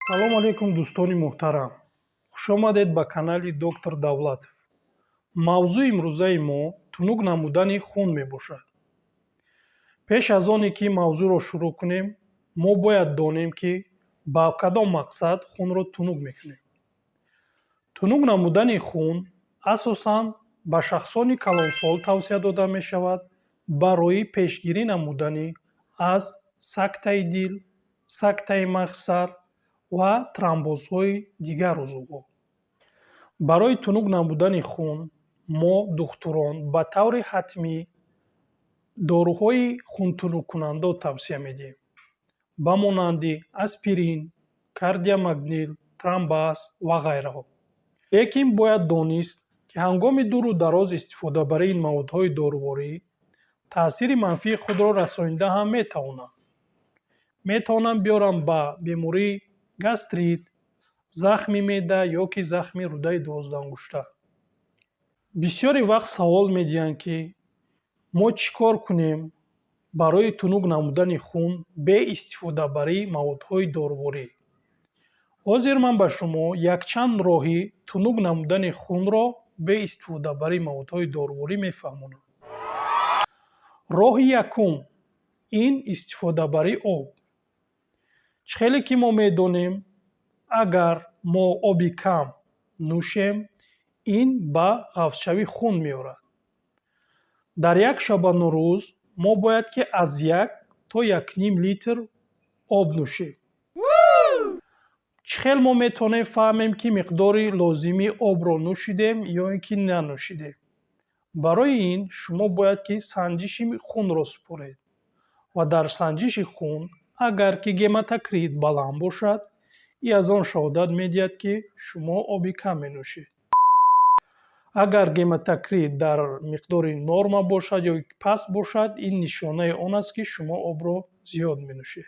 Салому алейкум, дӯстони муҳтарам! Хушомадед ба канали Доктор Давлатов. Мавзӯи имрӯзаи мо тунук намудани хун мебошад. Пеш аз оне ки мавзӯъро шурӯъ кунем, мо бояд донем, ки ба кадом мақсад хунро тунук мекунем. Тунук намудани хун асосан ба шахсони калонсол тавсия дода мешавад барои пешгирӣ намудани аз сактаи дил, сактаи мағзсар ва тромбозҳои дигар узвҳо. Барои тунук намудани хун мо, духтурон, ба таври ҳатмӣ доруҳои хунтунуккунанда тавсия медиҳем, ба монанди аспирин, Кардиомагнил, Тромбас ва ғайраҳо. Лекин бояд донист, ки ҳангоми дуру дароз истифодабарии ин маводҳои доруворӣ таъсири манфии худро расонида ҳам метавонанд. Метавонанд биёранд ба бемории гастрит, захми меъда ё ки захми рӯдаи дувоздаҳангушта. Бисёре вақт савол медиҳанд, ки мо чӣ кор кунем барои тунук намудани хун бе истифодабарии маводҳои доруворӣ. Ҳозир ман ба шумо якчанд роҳи тунук намудани хунро бе истифодабарии маводҳои доруворӣ мефаҳмонам. Роҳи якум ин истифодабарии об. Чӣ хеле ки мо медонем, агар мо оби кам нӯшем, ин ба ғафзшавии хун меорад. Дар як шабонарӯз мо бояд ки аз 1 то 1,5 литр об нӯшем. Чӣ хел мо метавонем фаҳмем, ки миқдори лозимии обро нӯшидем ё ин ки нанӯшидем? Барои ин шумо бояд ки санҷиши хунро супоред ва дар санҷиши хун агар ки гематокрит баланд бошад, ин аз он шаҳодат медиҳад, ки шумо оби кам менӯшед. Агар гематокрит дар миқдори норма бошад ё паст бошад, ин нишонаи он аст, ки шумо обро зиёд менӯшед.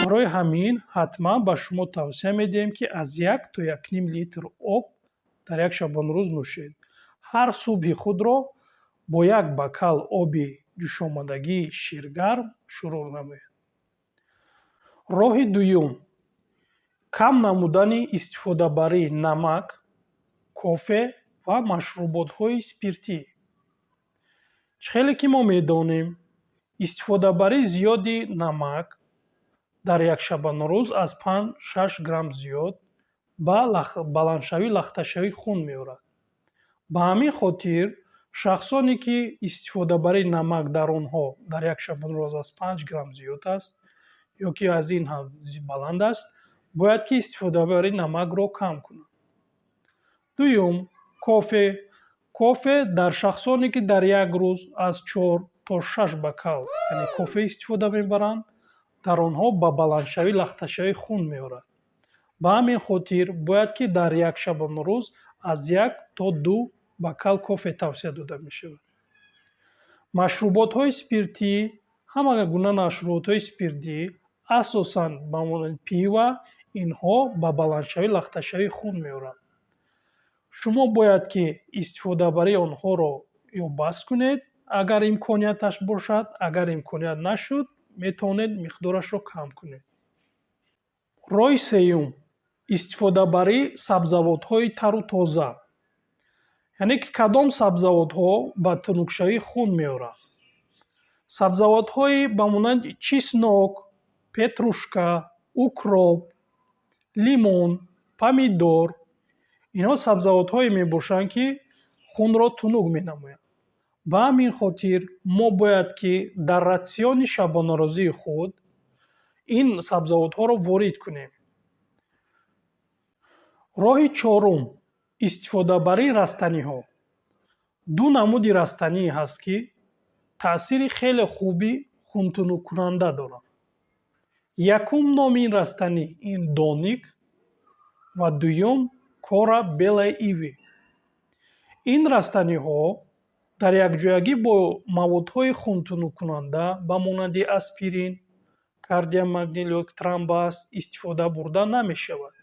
Барои ҳамин ҳатман ба шумо тавсия медиҳем, ки аз 1 то 1,5 литр об дар як шабонарӯз нӯшед. Ҳар субҳи худро бо як бокал оби ҷӯшомадагии ширгарм шурӯъ намоед. Роҳи дуюм: кам намудани истифодабарии намак, кофе ва машруботҳои спиртӣ. Чӣ хеле ки мо медонем, истифодабарии зиёди намак дар як шабонарӯз аз 5-6 грамм зиёд ба баландшавӣ, лахташавии хун меорад. Ба ҳамин хотир шахсоне ки истифодабарии намак дар онҳо дар як шабонарӯз аз 5 грамм зиёд аст ё ки аз ин ҳам баланд аст, бояд ки истифодабарии намакро кам кунанд. Дуюм, кофе. Кофе дар шахсоне ки дар як рӯз аз 4 то 6 бокал, яъне кофе истифода мебаранд, дар онҳо ба баландшавӣ, лахташавии хун меорад. Ба ҳамин хотир бояд ки дар як шабонарӯз аз 1 то 2 бокал кофе тавсия дода мешавад. Машруботҳои спиртӣ, ҳама гуна машруботҳои спиртӣ, асосан ба монанди пиво, инҳо ба баландшавӣ, лахташавии хун меоранд. Шумо бояд ки истифодабарии онҳоро ё бас кунед, агар имконияташ бошад, агар имконият нашуд, метавонед миқдорашро кам кунед. Роҳи сеюм: истифодабарии сабзавотҳои тару тоза. Яъне ки кадом сабзавотҳо ба тунукшавии хун меоранд? Сабзавотҳои ба монанди чеснок, петрушка, укроп, лимон, помидор, инҳо сабзавотҳое мебошанд, ки хунро тунук менамоянд. Ба ҳамин хотир мо бояд ки дар ратсиони шабонарӯзии худ ин сабзавотҳоро ворид кунем. Роҳи чорум: истифодабарии растаниҳо. Ду намуди растанӣ ҳаст, ки таъсири хеле хуби хунтунуккунанда доранд. Якум номи ин растанӣ ин донник ва дуюм кора белой ивы. Ин растаниҳо дар якҷоягӣ бо маводҳои хунтунуккунанда ба монанди аспирин, Кардиомагнил ё Тромбас истифода бурда намешавад,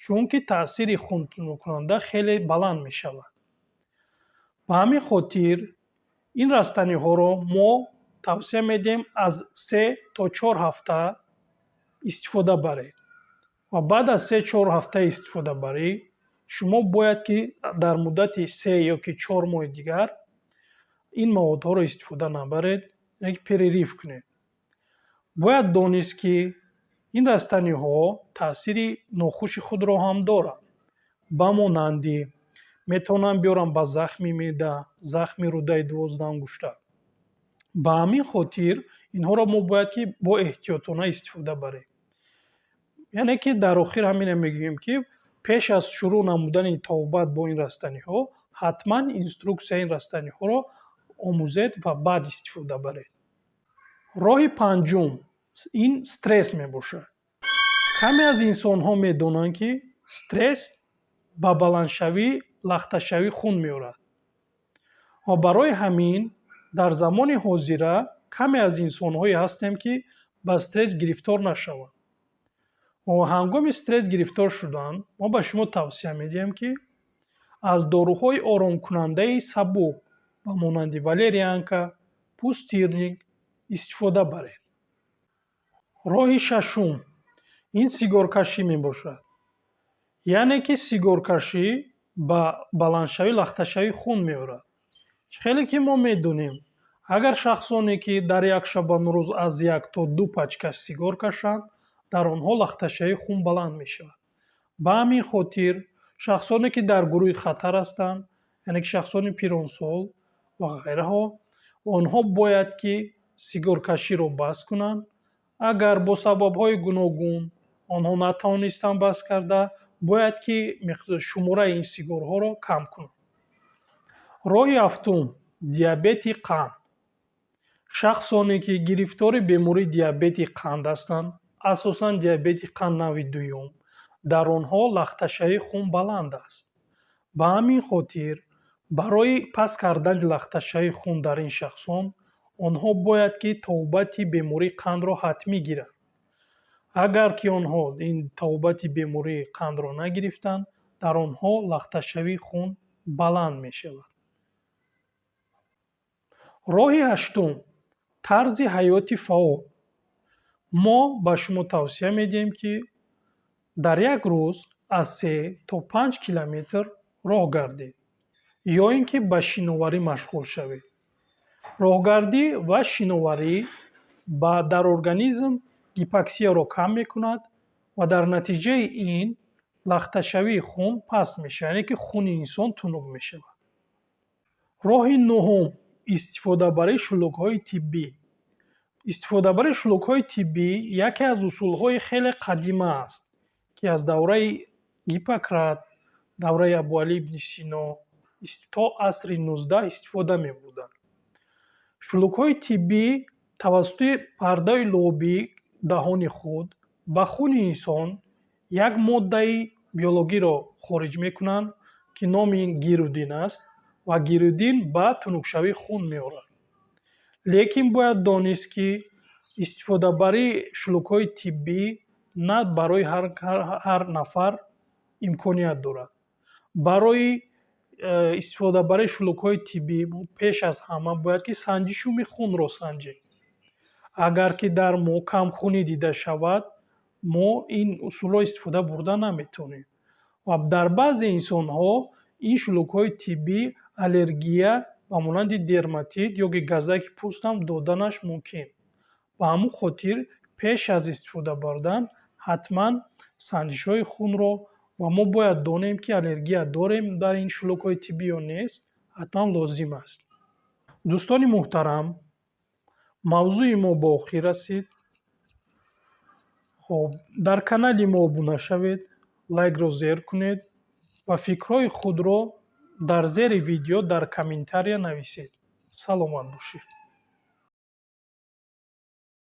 чунки таъсири хунтунуккунанда хеле баланд мешавад. Ба ҳамин хотир ин растаниҳоро мо тавсия медиҳем аз 3 то 4 ҳафта истифода баред. Ва баъд аз 3-4 ҳафтаи истифодабарӣ шумо бояд, ки дар муддати 3 ё ки 4 моҳи дигар ин маводҳоро истифода набаред, яъне ки перерыв кунед. Бояд донист, ки ин растаниҳо таъсири нохуши худро ҳам доранд. Ба монанди метавонанд биёранд ба захми меъда, захми рӯдаи дувоздаҳангушта. Ба ҳамин хотир инҳоро мо бояд, ки бо эҳтиётона истифода барем. Яъне ки дар охир ҳамине мегӯем, ки пеш аз шурӯъ намудани табобат бо ин растаниҳо ҳатман инструксияи ин растаниҳоро омӯзед ва баъд истифода баред. Роҳи панҷум ин стресс мебошад. Каме аз инсонҳо медонанд, ки стресс ба баландшавӣ, лахташавии хун меорад, ва барои ҳамин дар замони ҳозира каме аз инсонҳое ҳастем, ки ба стресс гирифтор нашаванд. Ва ҳангоми стресс гирифтор шудан мо ба шумо тавсия медиҳем, ки аз доруҳои оромкунандаи сабук, ба монанди валерьянка, пустырник истифода баред. Роҳи шашум ин сигоркашӣ мебошад. Яъне ки сигоркашӣ ба баландшавӣ, лахташавии хун меорад. Чӣ хеле ки мо медонем, агар шахсоне, ки дар як шабонарӯз аз 1 то 2 пачка сигор кашанд, дар онҳо лахташавии хун баланд мешавад. Ба ҳамин хотир шахсоне, ки дар гурӯҳи хатар ҳастанд, яъне ки шахсони пиронсол ва ғайраҳо, онҳо бояд, ки сигоркаширо бас кунанд. Агар бо сабабҳои гуногун онҳо натавонистанд бас карда, бояд, ки шумораи ин сигорҳоро кам кунанд. Роҳи ҳафтум диабети қанд. Шахсоне, ки гирифтори бемории диабети қанд ҳастанд, асосан диабети қанд навъи дуюм, дар онҳо лахташавии хун баланд аст. Ба ҳамин хотир барои паст кардани лахташавии хун дар ин шахсон онҳо бояд, ки табобати бемории қандро ҳатмӣ гиранд. Агар ки онҳо ин табобати бемории қандро нагирифтанд, дар онҳо лахташавии хун баланд мешавад. Роҳи ҳаштум тарзи ҳаёти фаъол. Мо ба шумо тавсия медиҳем, ки дар як рӯз аз 3 то 5 километр роҳ гардед ё ин ки ба шиноварӣ машғул шавед. Роҳгардӣ ва шиноварӣ ба дар организм гипоксияро кам мекунад ва дар натиҷаи ин лахташавии хун паст мешавад, яъне ки хуни инсон тунук мешавад. Роҳи нуҳум истифодабарии шӯлукҳои тиббӣ. Истифодабарии шӯлукҳои тиббӣ яке аз усулҳои хеле қадима аст, ки аз давраи Гиппократ, давраи Абуалӣ ибни Сино то асри 19 истифода мебурданд. Шӯлукҳои тиббӣ тавассути пардаи луобии даҳони худ ба хуни инсон як моддаи биологиро хориҷ мекунанд, ки номи ин гирудин аст, ва гирудин ба тунукшавии хун меорад. Лекин бояд донист, ки истифодабарии шӯлукҳои тиббӣ на барои ҳар нафар имконият дорад. Барои истифодабарии шӯлукҳои тиббӣ пеш аз ҳама бояд, ки санҷишуми хунро санҷем. Агар ки дар мо камхунӣ дида шавад, мо ин усулро истифода бурда наметавонем. Ва дар баъзе инсонҳо ин шӯлукҳои тиббӣ аллергия ба монанди дерматит ё ки газаки пӯстам доданаш мумкин. Ба ҳамон хотир пеш аз истифода бурдан ҳатман санҷишҳои хунро, ва мо бояд донем, ки аллергия дорем дар ин шӯлукҳои тиббӣ ё нест, ҳатман лозим аст. Дӯстони муҳтарам, мавзӯи мо ба охир расид. Хуб, дар канали мо обуна шавед, лайкро зер кунед ва фикрҳои худро дар зери видео дар комментария нависед. Саломат бошед.